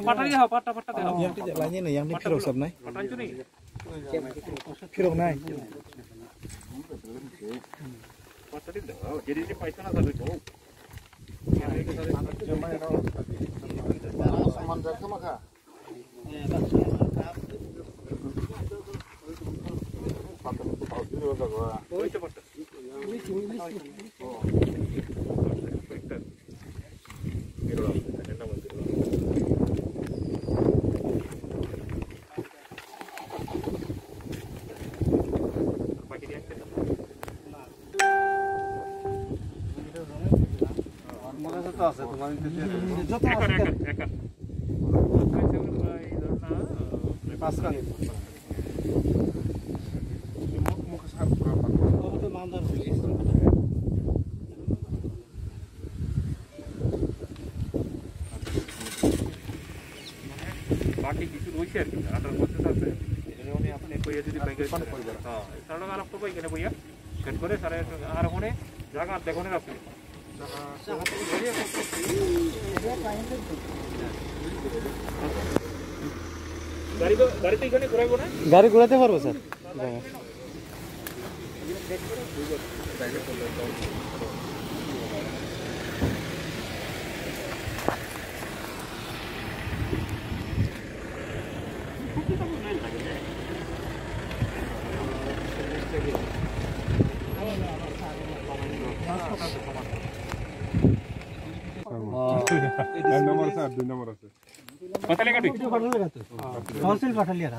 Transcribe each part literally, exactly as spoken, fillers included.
Patani ha, pata, pata de. Yang tidak lainnya nih, yang di Phirok sab nai. Patani tu ni. Phirok nai. Patani dah. Jadi ni paisa na satu tu. Saman dah kemana? বাকি কিছু রয়েছে আর কি, আঠারো পঞ্চাশ আছে। এই জন্য উনি আপনি কইয়া যদি ব্যাংকে হ্যাঁ, তাহলে আর একটা এখানে বইয়া সেট করে, স্যার, আর ওখানে জায়গা দেখো না আপনি। গাড়ি তো, গাড়ি তো এখানে ঘুরাইবো না? গাড়ি ঘুরাতে পারবো, স্যার। এক নম্বর আছে আর দুই নম্বর আছে। পাঠালে কাটি? তহসিল পাঠালি আর।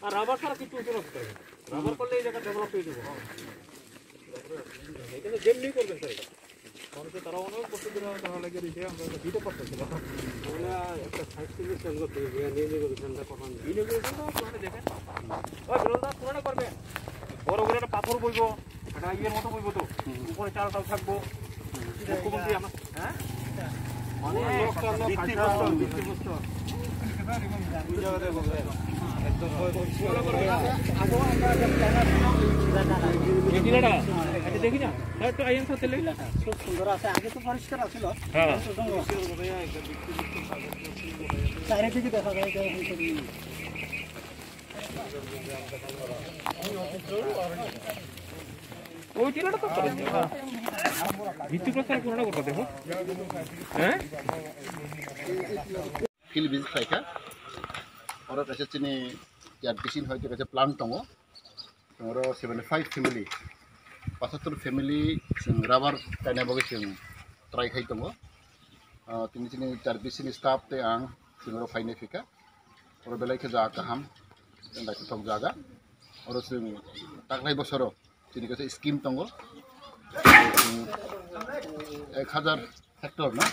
আর রাবার ছাড়া কিছু হচ্ছে না ভিতরে। রাবার করলে এই জায়গা ডেভেলপ হয়ে যাবে। এখানে যেমনি করবেন স্যার, এটা মানুষে তারা অনেক বছর ধরে তারা লেগে রয়েছে, আমরা এটা দিতে পারতেছি না। আমরা একটা সাইড থেকে সেন্ড করতে হবে, নিয়ে নিয়ে গেলে সেন্ডটা কখন ইনোগ্রেশন তো ওখানে দেখেন। ওই বিরলদা পুরানো করবে, বড় করে একটা পাথর বইবো। এটা ইয়ের মতো বইবো তো, উপরে চালটাও থাকবো। মুখ্যমন্ত্রী আমার, হ্যাঁ? মানে ভিত্তিপ্রস্তর, ভিত্তিপ্রস্তর। এই টিলাটা, এটা দেখি না? তাহলে একটু আইন সাথে লেগে। খুব সুন্দর আছে, আগে তো পরিষ্কার আছিল। হ্যাঁ। চারিদিকে দেখা যায় যে এখন সব ওই টিলাটা তো করে দিও। ভিত্তি প্রস্তর পুরোটা করতে দেখো। হ্যাঁ? Field visit khlaikha. Oro kaisa chini T R P C ni hoite kaisa plan tongo. Oro seventy five family, pochattor family chwng rubber kaina bagwi chwng try khai tongo. Ah, tini chini T R P C ni staff tei ang chwng oro phainai phikha. Oro belai khe jaga kaham, naithothok jaga. Oro chwng taklai bosoro chini kaisa scheme tongo. Ek hajar hectare na?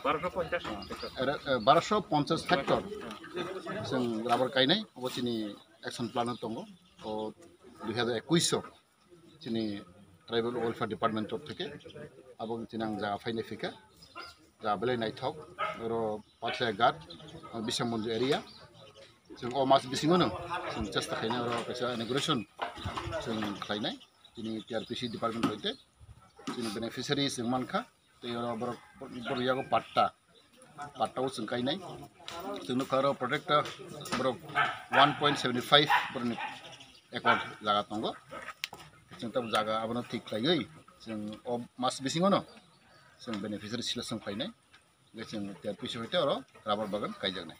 Baroso ponchas. Ere, eh, baroso ponchas hectare chwng rubber kainai, obo chini action plan o tongo. O dui hajar ekush o chini Tribal Welfare Department top theke abo chini ang jaga phainai phikha. Ja belai naithok, oro Pathia Ghat, Biswamganj area. Chwng o mas bisingo no chwng chesta khainai oro kaisa inauguration chwng khlainai. Chini T R P C department hoite chini beneficiary chwng mankha. Tei oro borok, borok yago patta. Patta o chwng kainai. Chwng nukha oro project o borok one point seventy five borokni acre jaga tongo. Chwng tabuk jaga abono thik khlaiwi chwng o mas bisingono chwng beneficiary selection khlainai. Hingkhe chwng T R P C hoite oro rubber bagan kaijaknai.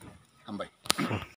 Hambai.